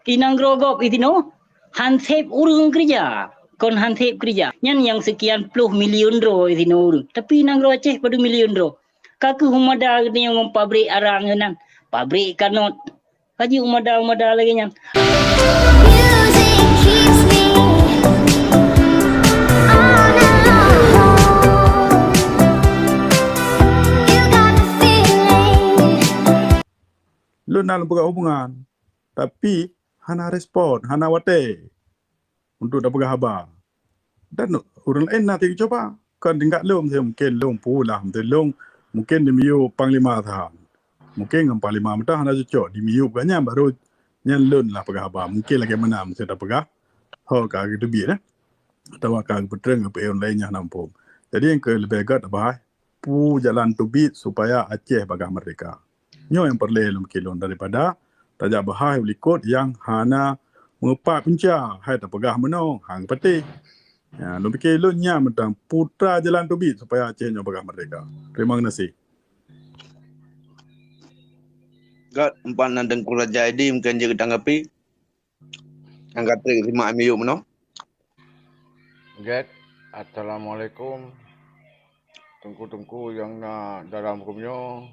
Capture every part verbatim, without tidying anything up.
Di nanggroe gob di sinoe, han sép ureuëng keureuja. Kon han sép keureuja. Nyan nyang seukian ploh milion droe di sinoe ureuëng. Tapi nanggroe Aceh padum milion droe. Ka keuh meumada geutanyoe ngon pabrik arang nyan, pabrik kanot. Ka jeuet meumada-meumada lagée nyan. Music keeps me on and on. You got the feeling. Lôn na lôn peugah hubungan, tapi hana respon, hana watée untuk tapeugah haba. Dan ureuëng laén na teucuba. Kon tingkat lôn, mungken lôn pulah, mungken lôn, mungken di miyueb panglima sahan. Mungken ngon panglima meuta hana cocok, di miyueb gobnyan baru nyan lôn lah peugah haba. Mungken lagée meunan meusti tapeugah, ho ka geuteubiet, eh. Atawa ka geupeutrang keu ureuëng laén nyang hana muphom. Jadi, nyang keu leubeh gét tabahai, peue jalan teubiet supaya Aceh bagaih merdeka. Nyoe nyang peureulée lôn kilon daripada tajak bahai u likot nyang hana meupat punca, hai tapeugah meunoe, han geupatéh. Ya, lôn pike lôn nyan mantong putra jalan teubiet supaya Aceh nyoe bagaih merdeka. Terima kasih. Gét, umpan nan Teungku Raja Edi mungken jeuet geutanggapi. Nyang ka trek simak miyueb meunoe. Gét, assalamualaikum. Teungku-teungku nyang na dalam room nyoe.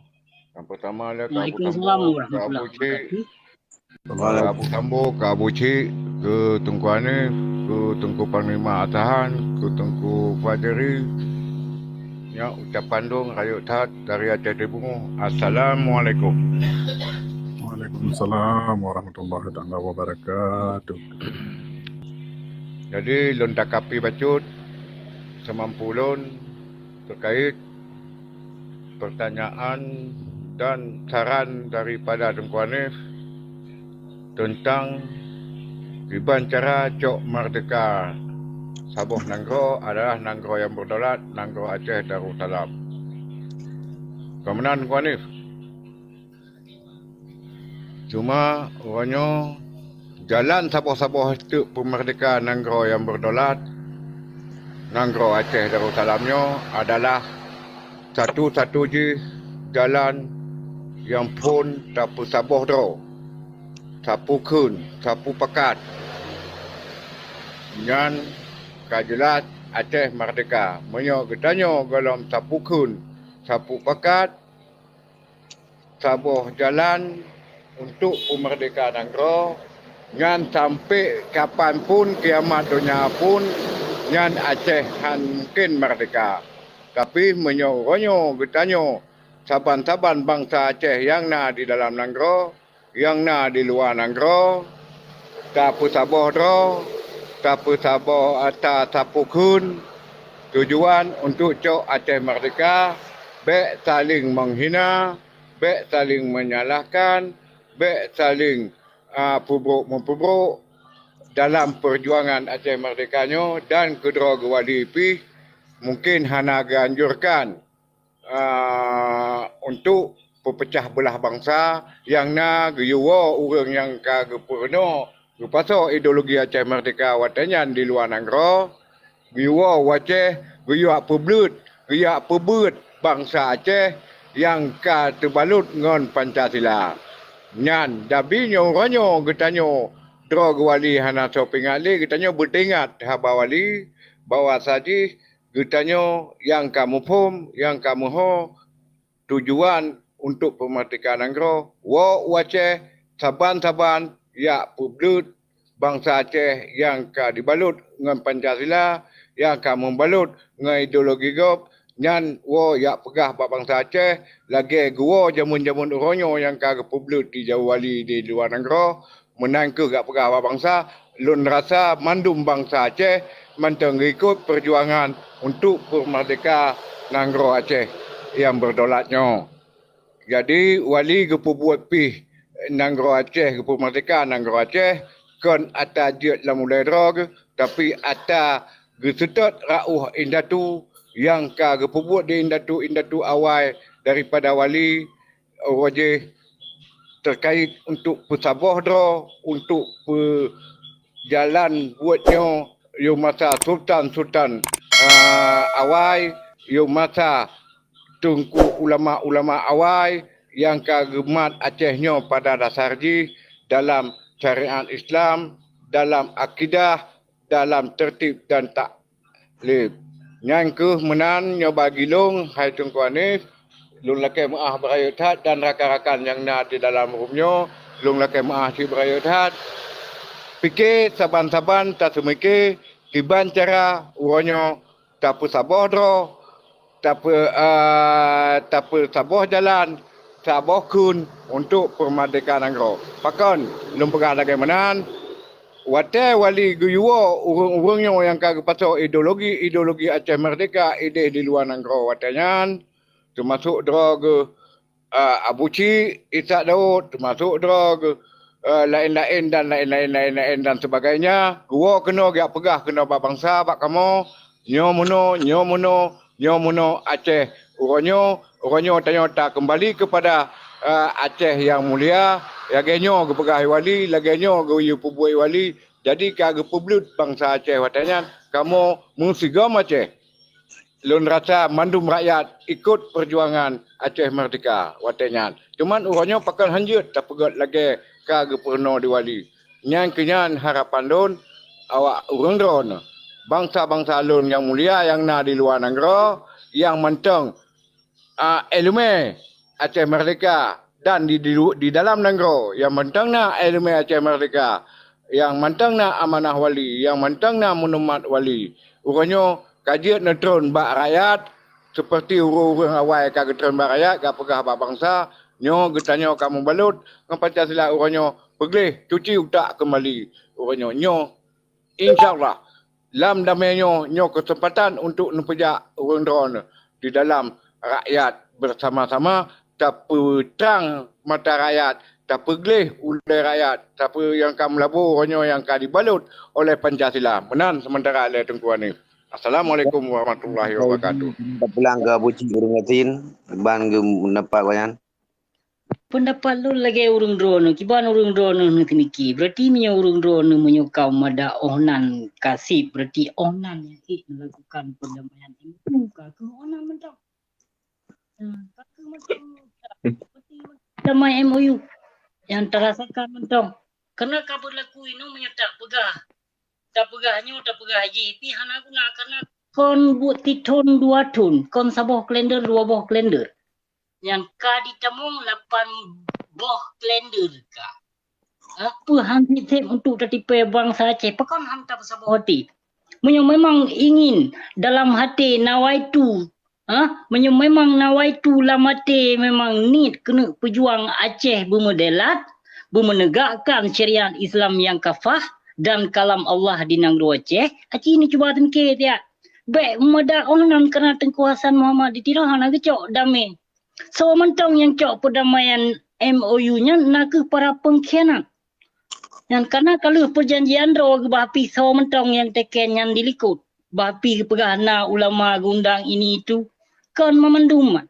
Nyang pertama lé ka Abu Sambo, ka Abu Cik. Ka Abu Sambo, ka Abu Cik, keu Teungku Hanif, keu Teungku Panglima Atahan, keu Teungku Fajri. Nyoe ucapan lôn rayeuk that dari Aceh Timur. Assalamualaikum. Waalaikumsalam warahmatullahi taala wabarakatuh. Jadi, lôn tanggapi bacut seumampu lôn terkait pertanyaan dan saran daripada Teungku Hanif teuntang kiban cara cok merdeka saboh nanggroe adalah nanggroe nyang beudaulat, nanggroe Aceh Darussalam. Kon meunan Teungku Hanif. Cuma uroe nyoe jalan saboh-saboh teuk peumeurdeka nanggroe nyang beudaulat, nanggroe Aceh Darussalam nyoe adalah satu-satu jih jalan nyang phon tapeusaboh droe, sapeue kheun, sapeue pakat. Nyan ka jeulaih Aceh meurdeka. Meunyoe geutanyoe gohlom sapeue kheun, sapeue pakat, saboh jalan untuk peumeurdeka nanggroe, nyan sampai kapan pun kiamat donya pun, nyan Aceh han mungken meurdeka. Tapi meunyoe uroe nyoe geutanyoe saban-saban bansa Aceh nyang na di dalam nanggroe, nyang na di luwa nanggroe, tapeusaboh droe, tapeusaboh, eh, ta-, tapeukheun tujuan untuk cok Aceh meurdeka, bék saléng meunghina, bék saléng meunyalahkan, bék saléng, ah, peubrok-meupeubrok dalam peujuangan Aceh meurdeka nyoe dan keudroe geuwali pih mungken hana geuanjurkan, ah, untuk peupeucah beulah bansa nyang na geuyue woe ureuëng nyang ka geupeurunoe geupasoe ideologi Aceh meurdeka watée nyan di luwa nanggroe, geuyue woe u Aceh, geuyue peubleuet, geuyue peubeuet bansa Aceh nyang ka teubalot ngon Pancasila. Nyan, tapi nyoe uroe nyoe geutanyoe droe geuwali hana soe peuingat lé, geutanyoe beuteuingat haba wali bahwa sajih geutanyoe nyang ka muphom, nyang ka meuho tujuan untuk peumeurdeka nanggroe, woe u Aceh saban-saban jak peubleuet bansa Aceh nyang ka dibalot ngon Pancasila, nyang ka meubalot ngon ideologi gob, nyan woe jak peugah bak bansa Aceh lagée geuwoe jameun-jameun uroe nyoe nyang ka geupeubleuet di jaweuwali di luwa nanggroe, meunan kheueh jak peugah bak bansa, lôn rasa mandum bansa Aceh mantong geuikot peujuangan untuk peumeurdeka nanggroe Aceh nyang beudaulat nyoe. Jadi, wali geupeubuet pih nanggroe Aceh, geupeumeurdeka nanggroe Aceh, kon atra jeuet lam ulée droe geuh, tapi atra geuseutôt rauh indatu nyang ka geupeubuet di indatu-indatu awai daripada wali, uroe jih terkait untuk peusaboh droe, untuk peu-, jalan buet nyoe yôh masa sultan-sultan, ah, awai, yôh masa teungku ulama-ulama awai nyang ka geumat Aceh nyoe pada dasar jih dalam syariat Islam, dalam akidah, dalam tertib dan taklif. Nyan kheueh meunan nyoe bagi lôn, hai Teungku Hanif, lôn lakée meuáh beurayeuk that dan rakan-rakan nyang na di dalam rumoh nyoe, lôn lakée meuáh cit beurayeuk that. Pike saban-saban taseumike kiban cara uroe nyoe tapeusaboh droe, tapeu-, a, tapeusaboh jalan, saboh kheun untuk peumeurdeka nanggroe. Pakon lôn peugah lagée meunan? Watée Wali geuyue ureuëng-ureuëng nyoe nyang ka geupasoe ideologi-ideologi Aceh Merdeka ideh di luwa nanggroe watée nyan, teumasok droe geuh, a, Abu Cik, Ishak Daud, teumasok droe geuh, a, laén-laén dan laén-laén, laén-laén dan sebagainya, geuwoe keunoe geujak peugah keunoe bak bansa, bak kamoe, nyoe meunoe, nyoe meunoe, nyoe meunoe Aceh. Uroe nyoe, uroe nyoe tanyoe takeumbali keupada, a, Aceh nyang mulia, lagée nyoe geupeugah Wali, lagée nyoe geuyue peubuet Wali. Jadi ka geupeubleuet bansa Aceh watée nyan, kamoe meusigom Aceh. Lôn rasa mandum rakyat ikot peujuangan Aceh Merdeka watée nyan. Cuman uroe nyoe pakon hán jeuet tapeugét lagée ka geupeurunoe di Wali. Nyan keuh nyan harapan lôn awak ureuëng droeneueh, bansa-bansa lôn nyang mulia nyang na di luwa nanggroe, nyang mantong, a, iéleumé Aceh Merdeka dan di, di, di dalam nanggroe, nyang mantong na iéleumé Aceh Merdeka, nyang mantong na amanah Wali, nyang mantong na meunumat Wali. Uroe nyoe ka jeuet neutron bak rakyat, seperti ureuëng-ureuëng awai ka geutron bak rakyat, ka peugah bak bansa, nyoe geutanyoe ka mubalot ngon Pancasila uroe nyoe, peugleh, cuci utak keumbali uroe nyoe. Nyoe, insya Allah, lam damé nyoe, nyoe keuseumpatan untuk neupeujak ureuëng droeneueh di dalam rakyat bersama-sama, tapeutrang mata rakyat, tapeugleh ulée rakyat, sapeue nyang ka meulabu uroe nyoe nyang ka jibalot oleh Pancasila. Meunan seumeuntara lé Teungku Hanif. Assalamualaikum warahmatullahi wabarakatuh. Tapulang keu Abu Cik Ureuëng Gasien, ban geupeundapat awaknyan. Peundapat lôn lagée ureuëng droeneueh, kiban ureuëng droeneueh neuteumiki. Berarti meunyoe ureuëng droeneueh meunyoe ka mada óh nan ka seb, berarti óh nan nyang ék meulakukan peurdamaian M O U ka keuh óh nan mantong. Nah, ka keuh mantong, ka keuh mantong damai M O U nyang tarasakan mantong. Karena ka beulaku inoe meunyoe tapeugah, tapeugah nyoe, tapeugah jih, pih hana guna, karena kon buet sithon dua thon, kon saboh kalender, dua boh kalender. Nyang ka jitamong lapan boh kalender ka. Apa hán seb-seb untuk tatipée bansa Aceh? Pakon hán tapeusaboh até? Meunyoe memang ingin dalam hati nawaitu, ha? Meunyoe memang nawaitu lam até memang niet keuneuk peujuang Aceh beumeudelat, beumeunegakkan syariat Islam nyang kafah dan kalam Allah di nanggroe Aceh, aci neucuba teumike tiak. Bék meuda óh nan karena Teungku Hasan Muhammad di Tiro hana geucok damé. Soe mantong nyang cok peurdamaian M O U nyan nakeuh para peungkhianat. Nyan kana ka lheueh peujanjian droe geuba pih soe mantong nyang teken nyan dilikot. Bah pih geupeugah na ulama geundang ini itu. Kon mamandum.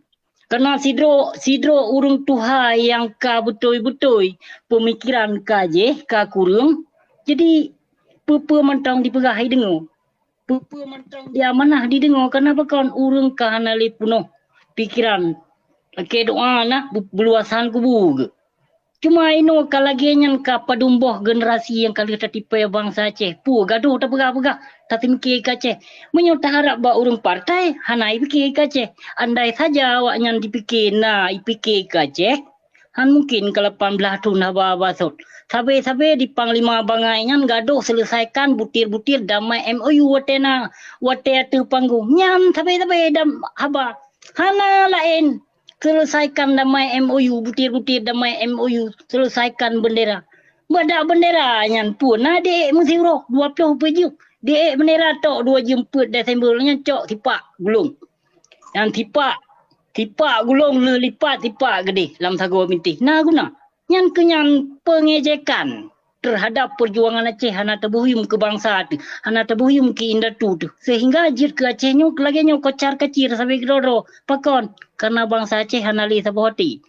Kana sidroe, sidroe ureuëng tuha nyang ka beutôi-beutôi peumikiran ka jih ka kureueng. Jadi peue-peue mantong dipeugah hai deungoe. Peue-peue mantong diamanah dideungoe, kana pakon ureuëng ka hana lé peunoh pikiran. Lakée doá na bu-, beuluasan kubu geuh. Cuma inoe ka lagée nyan ka padum boh generasi nyang ka lheueh tatipée bansa Aceh. Peue gadoh tapeugah-peugah, tateumike keu Aceh. Meunyoe taharab bak ureuëng partai, hana ipike keu Aceh. Andai saja awaknyan dipike na ipike keu Aceh, hán mungken ka lapan blaih thon haba-haba sot. Sabe-sabe di panglima bangai nyan gadoh seuleusaikan butir-butir damai M O U watée na, watée ateueh panggong. Nyan sabe-sabe dam-, haba. Hana laén, seuleusaikan damai M O U, butir-butir damai M O U, seuleusaikan beundera. Bak dak beundera nyan pun na diék meusiuroe dua ploh peuet jeuem. Diék beundera tok dua jeuem peuet Desember nyan cok sipak gulong. Nyan sipak, sipak gulong lheueh lipat sipak geudeh lam sagoe bintéh. Na guna. Nyan keuh nyan peungejekan teuhadap peujuangan Aceh hana taboh yuem keu bansa teuh, hana taboh yuem keu indatu teuh. Seuhingga jeuet keu Aceh nyoe lagée nyoe kocar-kacir sabe keudroe-droe. Pakon? Karena bansa Aceh hana lé saboh até.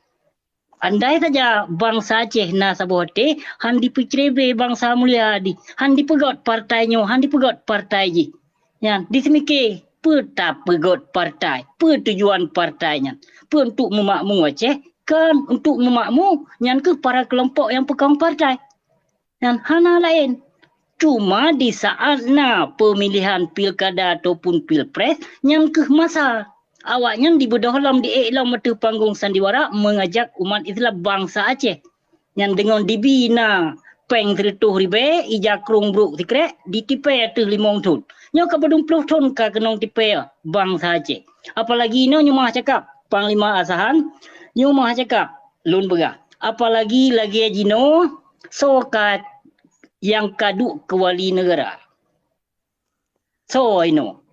Andai saja bansa Aceh na saboh até, hán dipeucrebe bansa mulia di, hán dipeugot partai nyoe, hán dipeugot partai jih. Nyan, diseumike, peue tapeugot partai? Peue tujuan partai nyan? Peue untuk meumakmu Aceh? Kon untuk meumakmu, nyan keuh para keulompok nyang peukong partai. Nyan hana laén. Cuma di saat na pemilihan pilkada ataupun pilpres, nyan keuh masa. Awaknyan dibeudôh lom, diék lom ateueh panggong sandiwara mengajak umat Islam bansa Aceh. Nyan deungon dibi na péng sireutôh ribèe, ija krông brôk sikrek, ditipèe ateueh limong thon. Nyoe ka padum ploh thon ka keunong tipèe bansa Aceh. Apalagi inoe nyoe meuah cakap, Panglima Asahan, nyoe meuah cakap, lôn peugah. Apalagi lagèe jinoe, soe ka nyang ka duek keu wali negara. Soe inoe.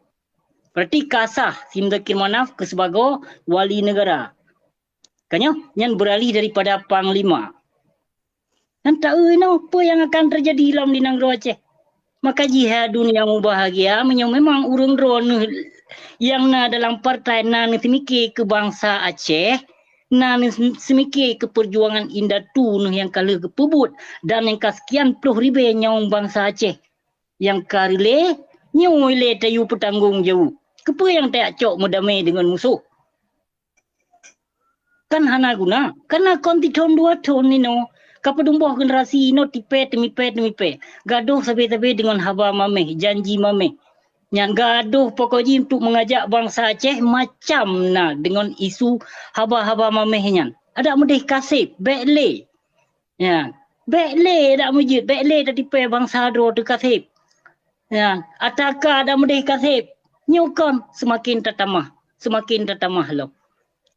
Berarti ka sah si Muzakir Manaf keu sibagoe wali negara. Ka nyoe, nyan beuralih daripada panglima. Nyan taeu inoe peue nyang akan teujadi lom di nanggroe Aceh. Maka jih hai dunia mubahgia meunyoe memang ureuëng droeneuh nyang na dalam partai na neuseumike keu bansa Aceh, na neuseumike keu peujuangan indatu neuh nyang ka lheueh geupeubuet dan nyang ka sekian ploh ribèe nyawöng bansa Aceh nyang ka reulée nyoe ilée tayue peutanggong jaweueb. Keupeue nyang tajak cok meudamé deungon musoh? Kan hana guna. Kana kon sithon dua thon inoe, ka padum boh generasi inoe tipèe teumipèe teumipèe. Gadôh sabé-sabé deungon haba maméh, janji maméh. Nyan gadôh pokok jih untuk mengajak bansa Aceh macam na deungon isu haba-haba maméh nyan. Adak meudeh kaseb, bèk lé. Nyan, bèk lé adak meujeuet, bèk lé tatipèe bansa droe teuh kaseb. Nyan, ata ka adak meudeh kaseb. Nyoe kon seumaken tatamah, seumaken tatamah lom.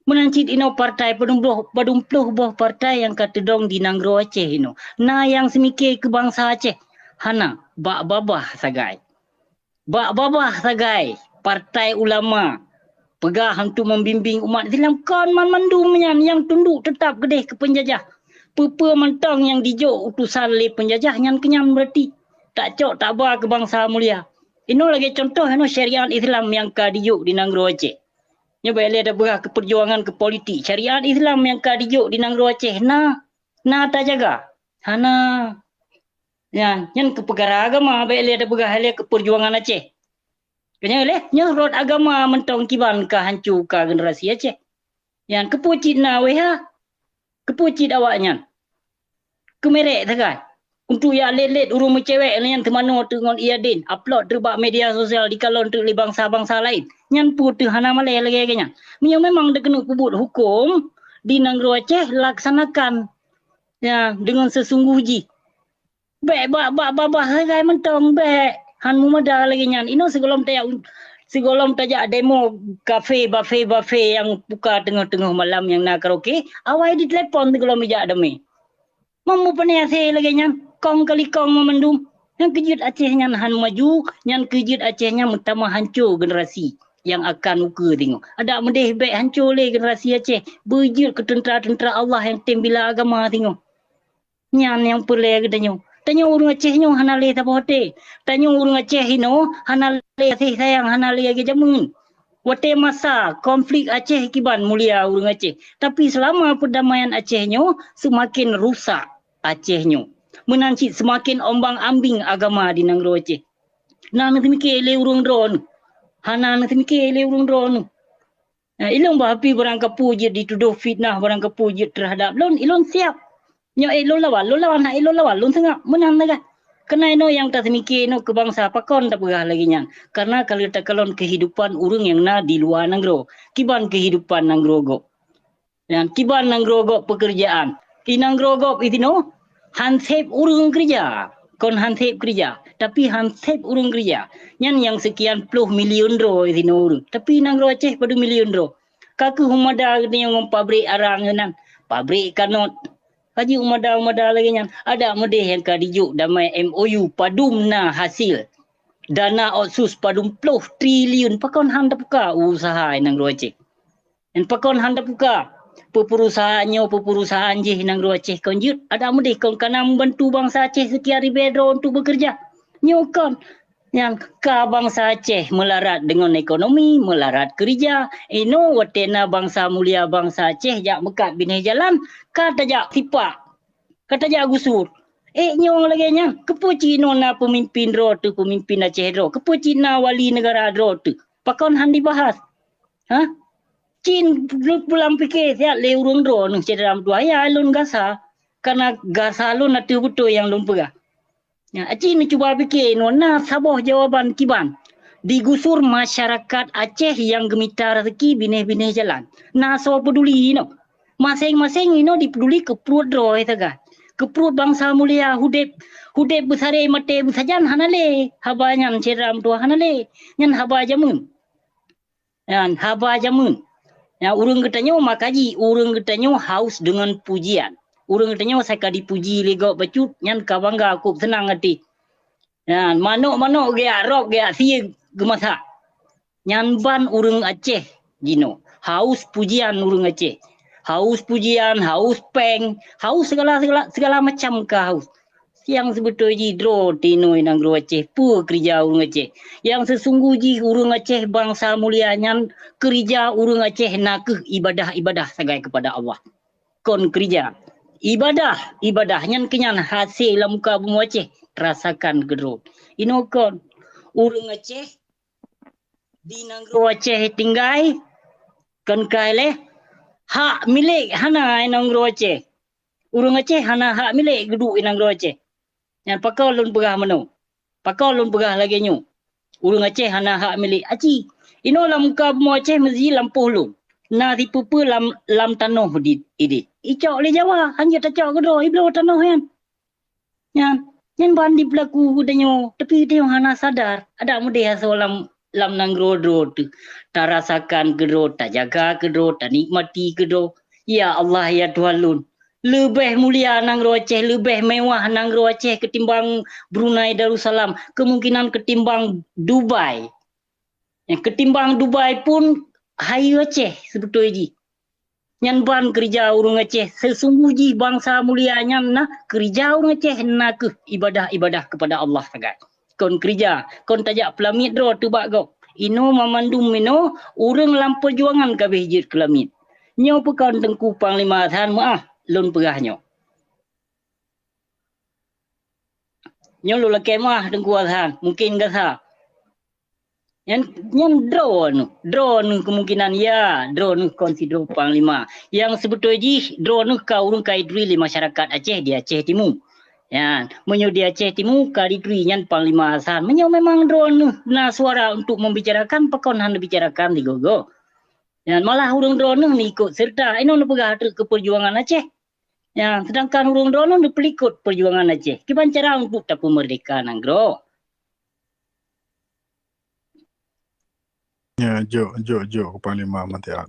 Meunan cit inoe partai padum boh, padum ploh boh partai nyang ka teudong di nanggroe Aceh inoe. Na nyang seumike keu bansa Aceh? Hana, bak babah sagai. Bak babah sagai partai ulama peugah untuk membimbing umat Islam, kon banmandum nyan nyang tunduk teutap keudeh keu peunjajah. Peue-peue mantong nyang dijok utusan lé peunjajah nyan keunyan berarti tajak cok taba keu bansa mulia. Inoe lagèe contoh inoe syariat Islam nyang ka dijok di nanggroe Aceh. Nyoe bèk lé tapeugah keu peujuangan keu politik. Syariat Islam nyang ka dijok di nanggroe Aceh na, na tajaga? Hana. Nyan, nyan keu peukara agama bèk lé tapeugah lé keu peujuangan Aceh. Keu nyoe lé, nyoe rot agama mantong kiban ka hanco ka generasi Aceh. Nyan keupeue cit na W H? Keupeue cit awaknyan? Keumirek sagai. Untuk jak lét-lét ureuëng meucewek nyan teumanoe teuk ngon Iyadin, upload teuk bak media sosial dikalon teuk lé bansa-bansa laén. Nyan peue teuh hana malèe lagèe nyan. Meunyoe memang dikeuneuk peubuet huköm di nanggroe Aceh, laksanakan, ya, deungon seusungguh jih. Bèk bak, bak babah sagai mantong, bèk. Han meumada lagèe nyan. Inoe sigohlom tajak, sigohlom tajak demo kafe, bafe, bafe nyang buka teungoh-teungoh malam nyang na karaoke, awai ditelepon sigohlom ijak damé. Meumeupeunasé lagèe nyan, kong kali kong meumandum. Nyang keujeuet Aceh nyan han maju, nyang keujeuet Aceh nyan meutamah hanco generasi nyang akan ukeue singoh. Adak meudeh bèk hanco lé generasi Aceh, beujeuet keu teuntra-teuntra Allah nyang tem bila agama singoh. Nyan nyang peureulèe geutanyoe. Tanyoe ureuëng Aceh nyoe hana lé saboh até. Tanyoe ureuëng Aceh inoe hana lé kasih sayang, hana lé geujameun. Watèe masa konflik Aceh kiban mulia ureuëng Aceh. Tapi seulama peudamaian Aceh nyoe, seumaken rusak Aceh nyoe. Meunan cit seumaken ombang-ambing agama di nanggroe Aceh. Na neuseumike lé ureuëng droeneuh. Hana neuseumike lé ureuëng droeneuh. Nah, ilôn bah pi barang kapeue jeuet ditudoh fitnah, barang kapeue jeuet terhadap lôn, ilôn siap. Nyoe ék lôn lawan, lôn lawan, hana ék lôn lawan, lôn seungab. Meunan lagèe. Keureuna inoe nyang taseumike inoe keu bansa, pakon tapeugah lagèe nyan. Karena ka lheueh takalon kehidupan ureuëng nyang na di luwa nanggroe. Kiban kehidupan nanggroe gob. Dan kiban nanggroe gob pekerjaan. Di nanggroe gob di sinoe, han sép ureuëng keureuja. Kon han sép keureuja, tapi han sép ureuëng keureuja. Nyan nyang seukian ploh milion droe di sinoe ureuëng. Tapi nanggroe Aceh padum milion droe. Ka keuh meumada geutanyoe ngon pabrik arang nyan, pabrik kanot. Ka jeuet meumada-meumada lagèe nyan. Adak meudeh nyang ka dijok damai M O U padum na hasil. Dana otsus padum ploh triliun, pakon han tapuka usaha nanggroe Aceh. Nyan pakon han tapuka. Peupeurusahaan nyoe, peupeurusahaan jih nanggroe Aceh kon jeuet. Adak meudeh kon kana meubantu bansa Aceh seukian ribèe droe untuk beukeureuja. Nyoe kon. Nyang ka bansa Aceh meularat deungon ekonomi, meularat keureuja. Inoe watèe na bansa mulia bansa Aceh jak meukat binéh jalan, ka tajak sipak, ka tajak gusur. Ék nyoe lagèe nyan, keupeue cit inoe na peumimpin droe teuh, peumimpin Aceh droe? Keupeue cit na wali negara droe teuh? Pakon han dibahas? Hah? Cit lôn pulang pike siat lé ureuëng droeneuh syedara meutuah, ya lôn gasa. Karena gasa lôn ateueh beutôi nyang lôn peugah. Ya, aci neucuba pike inoe, na saboh jawaban kiban. Digusur masyarakat Aceh nyang geumita raseuki binéh-binéh jalan. Na soe peuduli inoe. Maséng-maséng inoe dipeuduli keu pruet droe sagai. Keu pruet bansa mulia, udeb, udeb beusaré maté beusajan hana lé. Haba nyan syedara meutuah hana lé. Nyan haba jameun. Nyan haba jameun. Nyan ureuëng geutanyoe maka jih, ureuëng geutanyoe haus deungon pujian. Ureuëng geutanyoe asai ka dipuji lé gob bacut, nyan ka bangga kôb seunang até. Nyan manok-manok geujak rôb, geujak sie geumasak. Nyan ban ureuëng Aceh jinoe. Haus pujian ureuëng Aceh. Haus pujian, haus péng, haus segala, segala, segala macam ka haus. Nyang seubeutôi jih droe tinoe nanggroe Aceh, peue keurija ureuëng Aceh. Nyang seusungguh jih ureuëng Aceh bansa mulia nyan, keurija ureuëng Aceh na kheueh ibadah-ibadah sagai keupada Allah. Kon keurija. Ibadah, ibadah nyan keunyan hasé lam muka bumoe Aceh, teurasakan keudroe. Inoe kon ureuëng Aceh di nanggroe Aceh tinggai, kon kai lé, hak milék hana nanggroe Aceh. Ureuëng Aceh hana hak milék geuduek i nanggroe Aceh. Nyan pakon lôn peugah meunoe? Pakon lôn peugah lagée nyoe? Ureuëng Aceh hana hak milék aci. Inoe lam muka bumoe Aceh meusi lampôh lôn. Na sipeue-peue lam, lam tanoh di, ideh. Icok lé Jawa, hanjeuet tacok keudroe, ibloe tanoh nyan. Nyan, nyan ban di peulaku geutanyoe, tapi geutanyoe hana sadar, adak meudeh asoe lam, lam nanggroe droe teuh. Tarasakan keudroe, tajaga keudroe, tanikmati keudroe. Ya Allah, ya Tuhan lôn, leubeh mulia nanggroe Aceh, leubeh mewah nanggroe Aceh keutimbang Brunei Darussalam, kemungkinan keutimbang Dubai. Nyang keutimbang Dubai pun hayeue Aceh seubeutôi jih. Nyan ban keurija ureuëng Aceh, seusungguh jih bansa mulia nyan na keurija ureuëng Aceh na kheueh ibadah-ibadah keupada Allah sagai. Kon keurija, kon tajak peulamiet droe teuh bak gob. Inoe mamandum inoe ureuëng lam peujuangan ka abéh jeuet keu lamiet. Nyoe peue kon Teungku Panglima Hasan meuáh lôn peugah nyoe. Nyoe lôn lakée meuáh Teungku Hasan, mungken gasa. Nyan, nyan droeneuh, droeneuh kemungkinan ya, droeneuh kon sidroe panglima. Nyang seubeutôi jih droeneuh ka ureuëng ka jituri lé masyarakat Aceh di Aceh Timu. Nyan, meunyoe di Aceh Timu ka jituri nyan Panglima Hasan. Meunyoe memang droeneuh na suara untuk membicarakan, pakon hana bicarakan sigoe-goe? Nyan malah ureuëng droeneuh neuikot seureuta. Inoe neupeugah treuk keu peujuangan Aceh. Nyan, seudangkan ureuëng droeneuh neupeulikot peujuangan Aceh. Kiban cara untuk tapeumeurdeka nanggroe. Ya, jok, jok, jok keu Panglima Matian.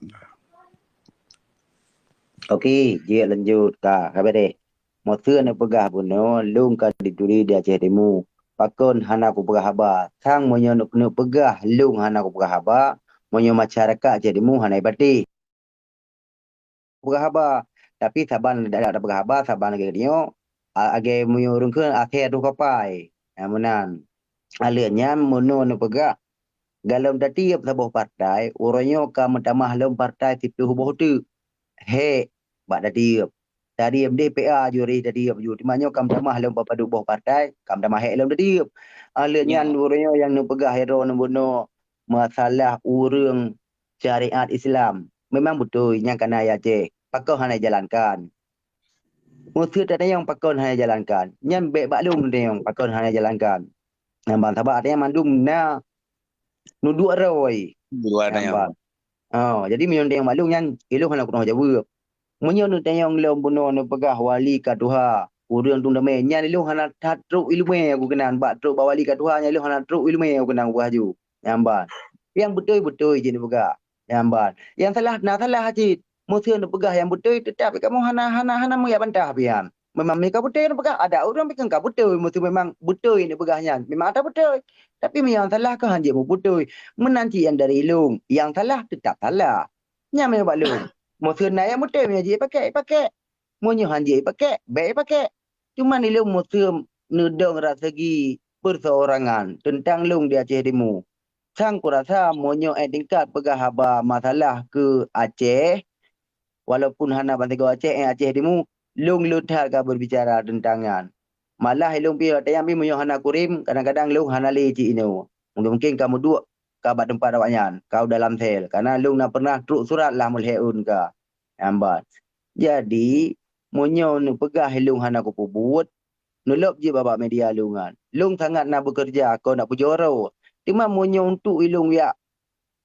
Oke, jeuet lanjut ka, ka beres. Meuseu neupeugah bunoe, lôn ka jituri di Aceh Timu. Pakon hana kupeugah haba? Sang meunyoe neuk-, neupeugah lôn hana kupeugah haba, meunyoe masyarakat Aceh Timu hana jipatéh. Peugah haba. Tapi saban dak, dak peugah haba, saban lagée nyoe, a-, lagée meunyoe ureuëng kheun asée troh kapai. Nyang meunan. Aleueh nyan meunoe neupeugah, galom tatieb saboh partai, uroe nyoe ka meutamah lom partai siplôh boh teuk. Hék bak tatieb. Tadi M D P A jurih tatieb ju, teuma nyoe ka meutamah lom padub boh partai, ka meutamah hék lom tatieb. Aleueh nyan uroe nyoe nyang neupeugah droeneuh bunoe masalah ureuëng syariat Islam. Memang beutôi nyang kana ya Aceh. Pakon hana jalankan? Meuseu tatanyong pakon hana jalankan? Nyan bék bak lôn tatanyong pakon hana jalankan. Nyang ban saban tatanyong mandum na nuduek roi. Nuduek nyang ban. Oh, jadi meunyoe tatanyong bak lôn nyan, ilôn hana kunoh jaweueb. Meunyoe neutanyong lom bunoe neupeugah wali ka tuha, ureuëng tueng damé, nyan ilôn hana that trok ileumé aku keunan, bak trok bak wali ka tuha nyan ilôn hana trok ileumé aku keunan ubah ju. Nyang ban. Nyang beutôi-beutôi jih neupeugah. Nyang ban. Nyang salah na salah cit. Meuseu neupeugah nyang beutôi, teutap kamoe hana, hana, hana meuyak bantah pian. Memang meuka beutôi neupeugah, ada ureuëng pikeu ka beutôi, meuseu memang beutôi neupeugah nyan. Memang ata beutôi. Tapi meunyoe nyang salah keu hanjeuet meubeutôi. Meunan cit nyang dari lôn, nyang salah teutap salah. Nyan meunyoe bak lôn. Meuseu na nyang beutôi meunyoe jih pakek, pakek. Meunyoe hanjeuet pakek, bék pakek. Cuman ilôn meuseu neudong rat segi perseorangan teuntang lôn di Aceh Timu. Sang kurasa meunyoe ék tingkat peugah haba masalah keu Aceh, walaupun hana bansigom Aceh, ék Aceh Timu, lôn le that ka berbicara teuntang nyan. Malah ilôn pih watée nyan pih meunyoe hana kurem, kadang-kadang lôn hana lé cit inoe. Mungken-mungken ka meuduek ka bak teumpat awaknyan, ka u dalam sel. Karena lôn na pernah trok surat lah meulhée ôn ka. Nyang ban. Jadi, meunyoe neupeugah ilôn hana kupeubuet, Neulop jih bak media lôn nyan. Lôn sangat na beukeureuja kon na pujoe droe. Teuma meunyoe untuk ilôn yak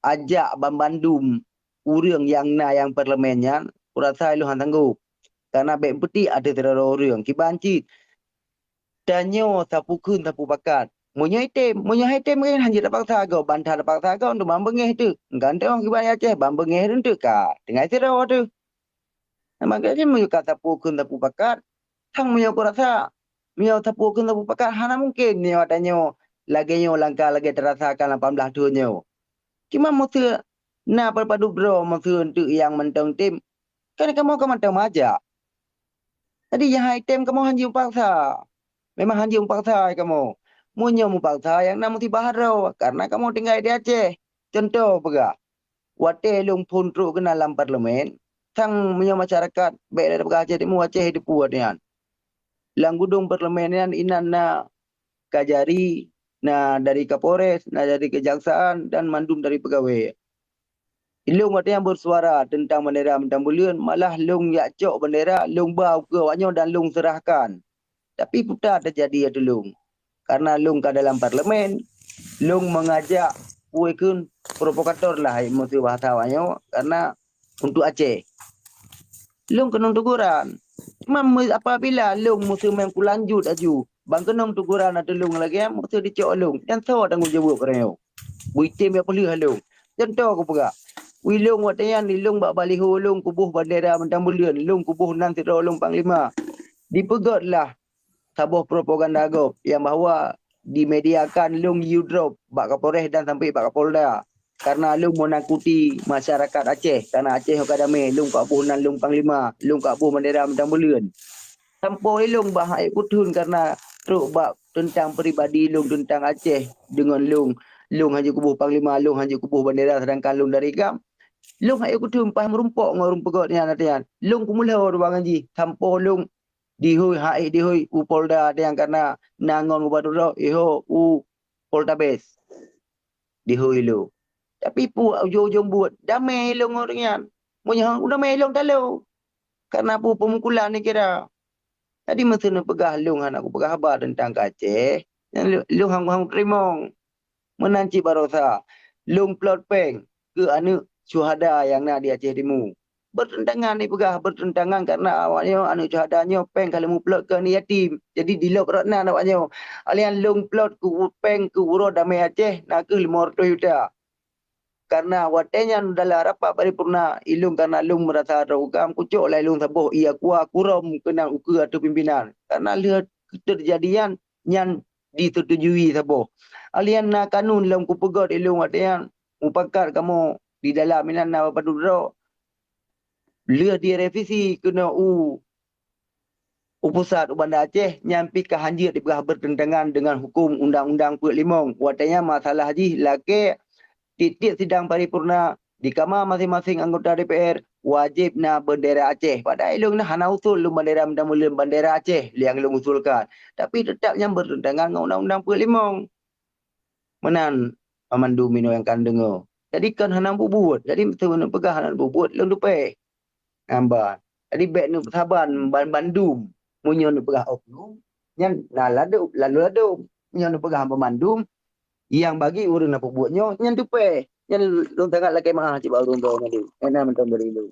ajak banmandum ureuëng nyang na nyang parlemen nyan, kurasa ilôn hana sanggob. Karena bék peutik ateueh sidroe ureuëng kiban cit. Tanyoe sapeue kheun sapeue pakat. Meunyoe item, meunyoe hai tem kan hanjeuet tapaksa gob, ban that tapaksa gob untuk ban beungéh teuh. Gantong kiban Aceh ban beungéh teuh ka tinggai sidroe teuh. Maka jih meunyoe ka sapeue kheun sapeue pakat, sang meunyoe kurasa, meunyoe sapeue kheun sapeue pakat hana mungken nyoe tanyoe lagée nyoe langkah lagée teurasakan lapan belas thon nyoe. Cuma meuseu na padub droe meuseu eunteuk nyang mantong tem, kan kamoe ka mantong majak. Jadi nyang hai tem kamoe hanjeuet mupaksa. Memang hanjeuet mupaksa kamoe. Meunyoe mupaksa nyang na musibah droe, karena kamoe tinggai di Aceh. Contoh peugah, watée lôn phon trok keunan lam parlemen, sang meunyoe masyarakat bék lé peugah Aceh Timu, Aceh teupeue nyan. Lam gudong parlemen nyan inan na Kajari, na dari Kapolres, na dari Kejaksaan dan mandum dari pegawai. Ilôn watée nyan bersuara tentang bendera bintang buleuen, malah lôn jak cok bendera, lôn ba ukeue awaknyoe dan lôn serahkan. Tapi peue teujadi ateueh lôn? Karena lôn ka dalam parlemen, lôn mengajak peue kheun provokator lah meuseu bahasa awaknyoe, karena untuk Aceh. Lôn keunong teguran. Cuma apabila lôn meuseu meunan kulanjut laju, ban keunong teguran ateueh lôn lagée nyan meuseu dicok lôn, nyan soe tanggong jaweueb uroe nyoe? Beuitem jak peuleueh lôn. Contoh kupeugah, ilôn watée nyan ilôn bak baliho lôn kuboh bendera bintang buleuen, lôn kuboh nan sidroe lôn panglima. Dipeugét lah saboh propaganda gob nyang bahwa dimediakan lôn yue drop bak Kapolres dan sampai bak Kapolda. Karena lôn menakuti masyarakat Aceh, karena Aceh ka damé, lôn ka boh nan lôn panglima, lôn ka boh bendera bintang buleuen. Sampoe ilôn bah hai kutheun karena trok bak teuntang pribadi lôn teuntang Aceh deungon lôn, lôn hanjeuet kuboh panglima, lôn hanjeuet kuboh bendera sedangkan lôn dari GAM. Lôn hai kutheun paih meurumpok ngon ureuëng peugét nyan latihan. Lôn kumeulo ruang jih sampoe lôn dihôi hai dihôi u Polda dan karena na ngon ubat droe iho u Poltabes. Dihôi lôn. Tapi peue ujong-ujong buet damé ilôn ngon ureuëng nyan. Meunyoe hana damé ilôn talo. Karena peue peumukulan ni kira. Jadi meuseu neupeugah lôn hana kupeugah haba teuntang ka Aceh, nyan lôn hang-hang teurimong. Meunan cit barosa, lôn plot péng keu aneuëk syuhada nyang na di Aceh Timu. Bertentangan ipeugah bertentangan karena awaknyoe aneuëk syuhada nyoe péng ka lheueh muplot keu aneuëk yatim. Jadi dilop rot nan awaknyoe. Alian lôn plot keu péng keu uroe damé Aceh na kheueh lima ratus juta. Karena watée nyan dalam rapat paripurna, ilôn karena lôn meurasa droe u GAM, kucok lé ilôn saboh ié akua kurom keunan ukeue ateueh pimpinan. Karena lheueh teujadi nyan, nyan disetujui saboh. Alian na kanun lom kupeugét ilôn watée nyan mupakat kamoe di dalam inan na padub droe. Lheueh direvisi keunoe u u pusat u Banda Aceh nyan pih ka hanjeuet dipeugah bertentangan dengan hukum undang-undang peuet limong. Watée nyan masalah jih lakée tieb-tieb sidang paripurna di kama masing-masing anggota D P R wajéb na bendera Aceh. Padahai ilôn hana usul lôn bendera meunan lôn bendera Aceh nyang lôn usulkan. Tapi teutap nyan bertentangan ngon undang-undang peuet limong. Meunan banmandum inoe nyang ka neudeungoe. Jadi kon hana bubuet. Jadi meuseu neupeugah hana bubuet lôn tupée. Nyan ban. Jadi bék neupeusaban banmandum. Meunyoe neupeugah oknum, nyan na ladôm, lalu ladôm. Meunyoe neupeugah banmandum, nyang bagi ureuëng na peubuet nyoe, nyan tupée. Nyan lôn sangat lakée meu'ah cit bak ureuëng droe nyan. Nyan mantong dari lôn.